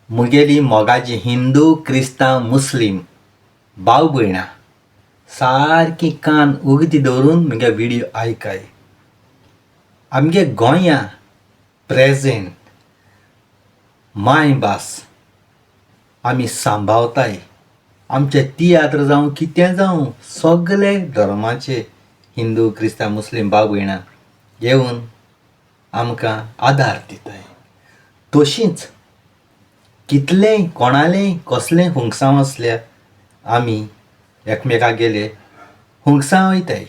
मुगेली मोगाची हिंदू क्रिस्तांव मुस्लीम भाव भयणां सारकी कान उगती दवरून म्हगे व्हिडियो आयकाय. आमगे गोंया प्रेजेंट मायभास आमी सांबाळताय. आमचे तियात्र जावं कितें जावं सगळे धर्माचे हिंदू क्रिस्तांव मुस्लीम भाव भयणां येवन आमकां आदार दिताय. तशींच कितलेंय कोणालेंय कसलेंय हुंगसांव आसल्यार आमी एकमेकागेले हुंगसां वयताय.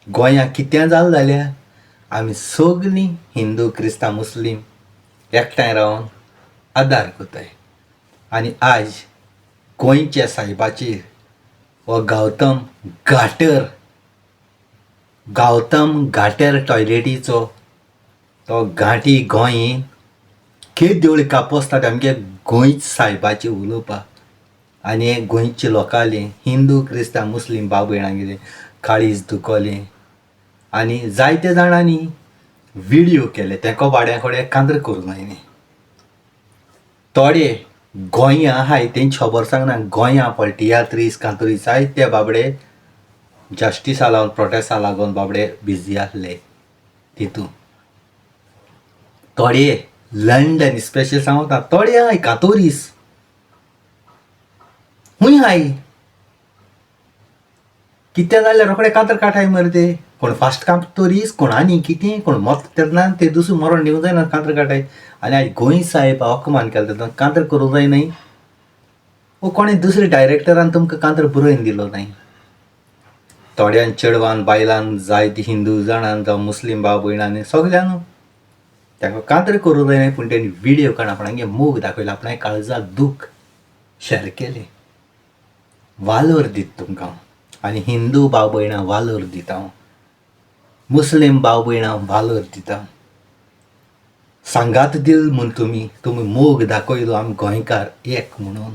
गोंयांत कितें जालें जाल्यार आमी सगलीं हिंदू क्रिस्तांव मुस्लीम एकठांय रावन आदार करताय. आनी आयज गोंयच्या सायबाचेर हो गौतम घाटर गौतम घाटर टॉयलेटीचो तो घांटी गोंय केदेवळी कापोस्ता आमगे गोंयच सायबाचेर उलोवपाक आनी गोंयच्या लोकांले हिंदू क्रिस्तांव मुस्लीम भाव भयणांगेलें काळीज दुखोलें आनी जायते जाणांनी व्हिडियो केले तेंको बाड्या कडेन कांद्र करूं जायना. थोडे गोंया आहाय तेंची खबर सांगना. गोंया पळय तियात्रीस कांतोरीस जायते बाबडे जस्टिसा लागून प्रोटेस्टा लागून बाबडे बिजी आसले तितून. थोडे लंडन स्पेशल सांगता थोडे आहाय कातोरीस खूंय आहाय कितें जाल्यार रोखडे कातर काडटाय मरे ते. कोण फास्ट कांतोरीस कोण आनी कितें कोण मत तेन्ना ते दुसरे मरण दिवंक जायना कांतर काडटाय. आनी आयज गोंय साहेब अपमान केलो तेन्ना कांतर करूंक जाय न्हय. वो कोणें दुसरे डायरेक्टरान तुमकां कांतर बरोवन दिलो न्हय. थोड्यान चेडवान बायलान जायते हिंदू जाणान जावं मुस्लीम भाव भयणांनी सगल्यांक ताका कांतर करूंक जाय न्हय. पूण तेणी व्हिडियो काडून आपणागे मोग दाखयलो, आपणागे काळजाक दूख शेर केलें. वालोर दिता तुमकां आनी हिंदू भाव भयणां वालोर दिता हांव, मुस्लीम भाव भयणां वालोर दिता. सांगात दिल म्हूण तुमी तुमी मोग दाखयलो आमी गोंयकार एक म्हणून.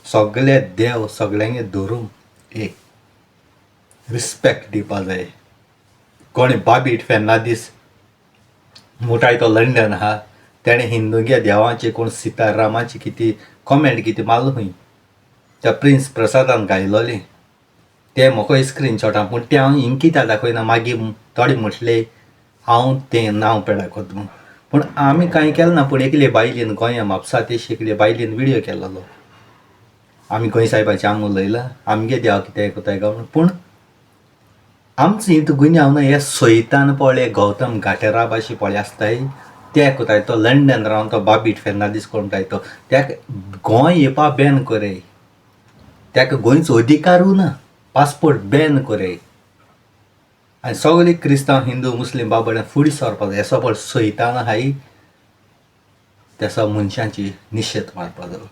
सगळे देव सगळ्यांगे धरून एक रिस्पेक्ट दिवपा जाय. कोणे बाबीट फेर्नादीस मुटाय तो लंडन आहा तेणें हिंदूंगे देवाचे कोण सीतारामाची कितें कॉमेंट कितें मारलो खंय त्या प्रिन्स प्रसादान गायलोलें तें म्हाका स्क्रीनशॉट आहा. पूण तें हांव हिंग कित्याक दाखयना मागीर थोडे म्हटलें हांव तें नांव पेडा कोता म्हूण. पूण आमी कांय केलें ना. पूण एकले बायलेन गोंया म्हापसा ते एकले बायलेन व्हिडियो केल्लो आमी गोंय सायबाचें आमी उलयलां आमगे देवा कितें कोताय काय म्हूण. पूण आमचो हितू गुन्यांव न्हय. हे सोयतान पळय गौतम घाटेरा भाशेन पळय आसताय ते कोताय तो लंडन रावन तो बाबीट फेर्नादीस कोण म्हणटाय तो तेका गोंय येवपा बॅन करय. तेका गोंयचो अधिकारूय ना. पासपोर्ट बॅन करय. आनी सगळे क्रिस्तांव हिंदू मुस्लीम भाव भयणां फुडें सरपाक जाय. असो पळय सोयतान आहाय तेसो मनशांची निशेध मारपा जाय.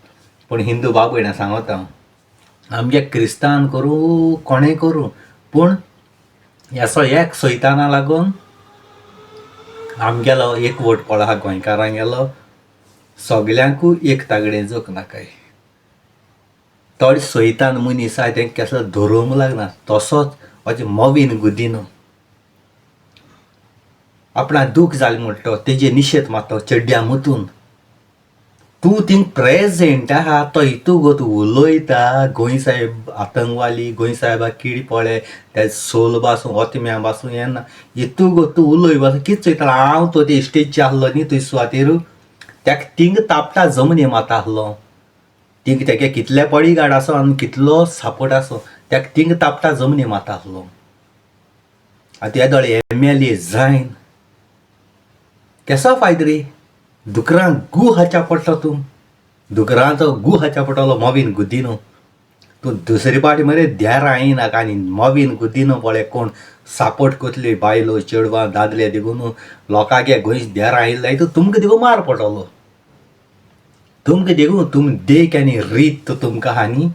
पूण हिंदू भाव भयणां सांगता हांव आमगे क्रिस्तांवान करूं कोणें करूं पूण असो एक सोयताना लागून आमगेलो एकवट पळय आहा गोंयकारांगेलो सगल्यांकूय एक तागडेन जोक नाकाय. थोडे सोयतान मनीस आहाय तेंका केसलो धरूंक लागना. तसोच अशें मोवीन गुदिनो आपणाक दूख जालें म्हणटा तो तेजे निशेध मारता चेड्ड्या मुतून. तूं थिंग प्रेजेंट आहा तो हितू गो तूं उलयता गोंय साहेब आतंकवादी गोंय साहेबाक किडी पळय ते सोल बासूं ओतम्या बासूं येना हितू गो तूं उलय बासूं कितें चोयता. हांव तो ते स्टेजीर आसलो न्ही तुजे सुवातेर तेका थिंग तापटा जमनी मारता आसलो. थिंग तेगे कितले बॉडीगार्ड आसो आनी कितलो सपोर्ट आसो तेका थिंग तापटा जमनी मारता आसलो. आनी ते दोळे एम एल ए जायन केसो फायदो रे. दुकरांक गू हाच्या पडटलो तूं दुकरांचो गू हाच्या पडटलो मोवीन गुदिनो. तूं दुसरे पाटी मरे देरां येयनाका. आनी मोवीन गुदिनो पळय कोण सपोर्ट करतली बायलो चेडवां दादले देखून लोकांगे गोंयचे देरां आयिल्ले जाल्यार तुमकां देखून मार पडटलो. तुमकां देखून तुमी देख आनी रीत तुमकां आहा न्ही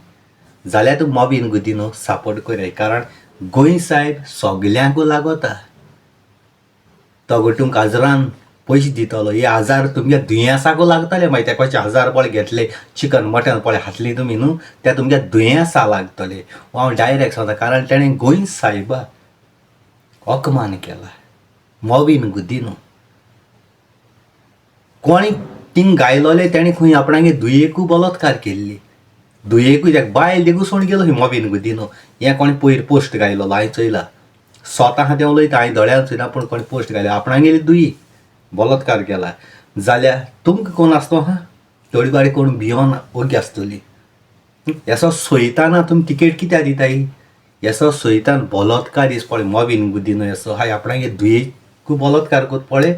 जाल्यार तूं मोवीन गुदिनो सपोर्ट करया. कारण गोंय सायब सगल्यांकूय लागता. तो तुमकां हजरान पयशे दितलो. हे हजार तुमगे दुयेंसाकूय लागतले. मागीर तेका हजार पळय घेतले चिकन मटन पळय खातली तुमी न्हू ते तुमगे दुयेंसा लागतले. हांव डायरेक्ट सांगता कारण तेणें गोंय सायबा अपमान केला मोवीन गुदिनो. कोणी थिंग गायलोले तेणें खंय आपणागे दुयेकू बलात्कार केल्ली, दुयेकूय ताका बायल देखून सोडून गेलो खंय मोबीन गुदिनो. हें कोणें पयर पोस्ट गायलोलो हांवें चोयला, स्वता आहा तें उलयता, हांवें दोळ्यान चोयना पूण कोणें पोस्ट घायला आपणागेली दुयी बलात्कार केला. जाल्यार तुमकां कोण आसतो आहा थोडी बारी कोण भियोन ओगी आसतली. हेसो सोयताना तुमी तिकेट कित्याक दिताय? हेसो सोयतान बलात्कार is पळय मोबीन गुदिनो हेसो हाय आपणागे दुयेकू बलात्कार कोत पळय.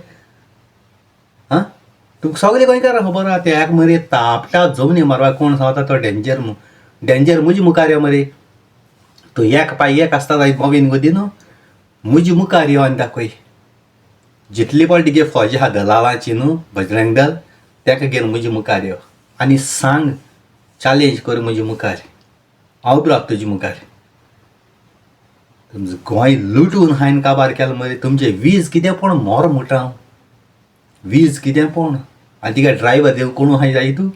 आं तुमकां सगळे गोंयकारांक खबर आहा त्याक मरे तापटा जमनी मारपाक कोण सांगता तो डेंजर मू, डेंजर म्हजे मुखार यो मरे, तूं एक पांय एक आसता जायत मोबीन गुदिनो म्हजे मुखार यो आनी दाखय. जितली पळ तिगे फौज आहा दलालाची न्हू बजरंग दल ताका घेवन म्हजे मुखार यो आनी सांग, चॅलेंज कर म्हजे मुखार, हांव उबो रावता तुजे मुखार. तुमचें गोंय लुटून हांवें काबार केलां मरे, तुमचें वीज कितें पूण मोर म्हणटा हांव, वीज कितें पूण. आनी तिगे ड्रायवर देव कोण आहाय जाय तूं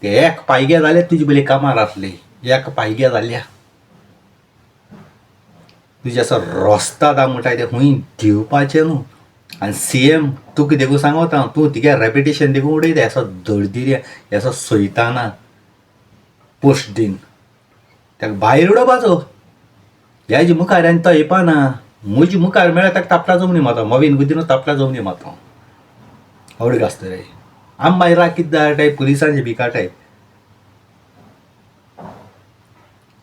ते एक पायगे जाल्यार तुजे पयलीं कामार आसले, एक पायगे जाल्या तुजे असो रस्ता दा म्हणटा ते खूंय दिवपाचें न्हू. आनी सी एम तुका देखून सांगता हांव, तूं तिगे रेपिटेशन देखून उडयता हेसो दळदिऱ्या हेसो सोयताना पोस्ट दीन ताका भायर उडोवपाचो. हेजे मुखार आनी तो येवपाना म्हजे मुखार मेळ्ळ्यार ताका तापटा जमनी मारता, मोबीन गुदिनो तापटा जमनी मारता. आवड आसता रे आम मागीर राग कितें जाय पुलिसांचे भिकाटाय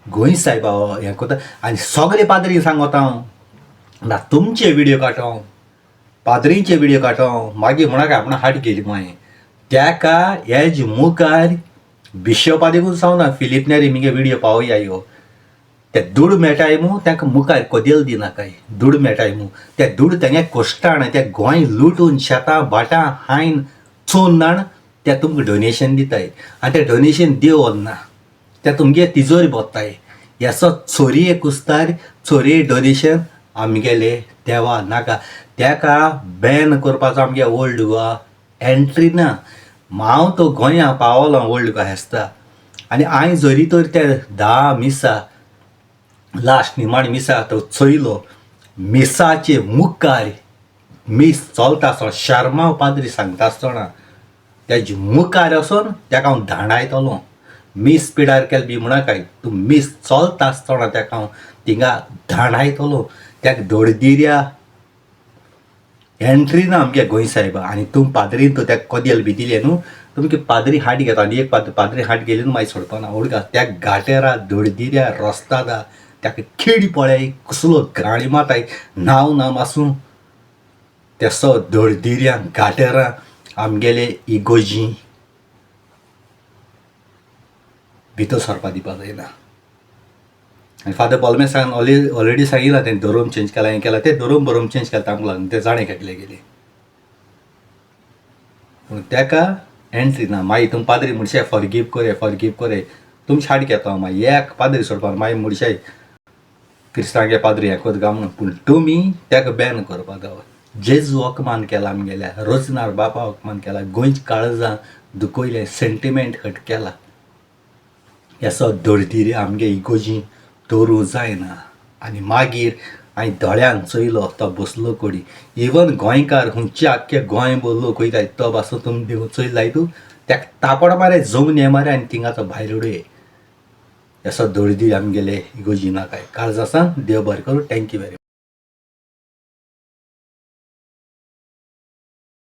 गोंय सायबा हें करता. आनी सगळे पाद्री सांगता हांव ना तुमचे व्हिडियो काडटा हांव, पाद्रींचे व्हिडियो काडटा हांव, मागीर म्हणाक आपणा हाट गेली मागीर ताका हेज मुखार बिशपा देखून सांगना फिलीप नेरी मुगे व्हिडियो पावया यो, ते दुडू मेळटाय मू तांकां मुखार कदेल दिनाकाय, दुडू मेळटाय मू ते दुडू तेंगे कश्टान ते गोंय लुटून शेतां भाटां हायन चोन जाण ते तुमकां डोनेशन दिताय आनी ते डोनेशन देव ना ते तुमगे तिजोरी भोत्ताय. हेसो चोरये कुस्तार चोरये डोनेशन आमगेले देवा नाका, ताका बॅन करपाचो आमगे ओल्ड गोवा एंट्री ना. हांव तो गोंया पावलो ओल्ड गोवा आसता आनी हांवें जरी तर ते 10 मिसा लास्ट निमाणी मिसा तो चोयलो, मिसाचे मुखार मीस चलता आसतना शर्मा पाद्री सांगता आसतना तेजे मुखार वचोन ताका हांव धांडायतलो. मीस पिडार केलें बी म्हणाकाय तूं मीस चलता आसतना ताका हांव थिंगा धांडायतलो. ताका दळदिऱ्या एंट्री ना आमगे गोंय सायबा. आनी तूं पाद्रीन तूं ताका कदेल बी दिलें न्हू तुमगे पाद्री हाट घेता आनी एक पाद्री हाट गेली न्हू मागीर सोडपाना. उडका त्या घाटेरा दळदिऱ्या रस्तादा ताका खीड पळय कसलो घाणी माताय नांव नाम आसूं तेसो दळदिऱ्या घाटेरा आमगेले इगोजी भितर सरपा दिवपा जायना. आनी फादर बोलमेसान ऑलरेडी सांगिलां तें धोरोम चेंज केला हें केलां, तें धोरोम बरोम चेंज केलां तांकां लागून तें जाणें घेतलें गेली पूण ताका एंट्री ना. मागीर तुमी पाद्री म्हणशे फॉरगीव कोरे फॉरगीव कोरे तुमचे हाड घेता हांव मागीर एक पाद्री सोडपा मागीर म्हणशे क्रिस्तांवगे पाद्री हें कोत गा म्हणून, पूण तुमी ताका बॅन करपा जावो. जेजू अपमान केला आमगेल्या, रोजनार बापा अपमान केला, गोंयची काळजां दुखयलें, सेंटिमेंट हट केला. हेसो दळदिरी आमगे इगोजी दवरूं जायना. आनी मागीर हांवें दोळ्यान चोयलो तो बसलो कोडी इवन गोंयकार खंयचे आख्खे गोंय भर लोक वयताय तो बासून तुमी देव चोयला जाय तूं ताका तापड मारे जमनी मारे आनी थिंगाचो भायर उडय. हेसो दळदीर आमगेले इगोजी नाकाय. काळजासान देव बरें करूं. Thank you very much.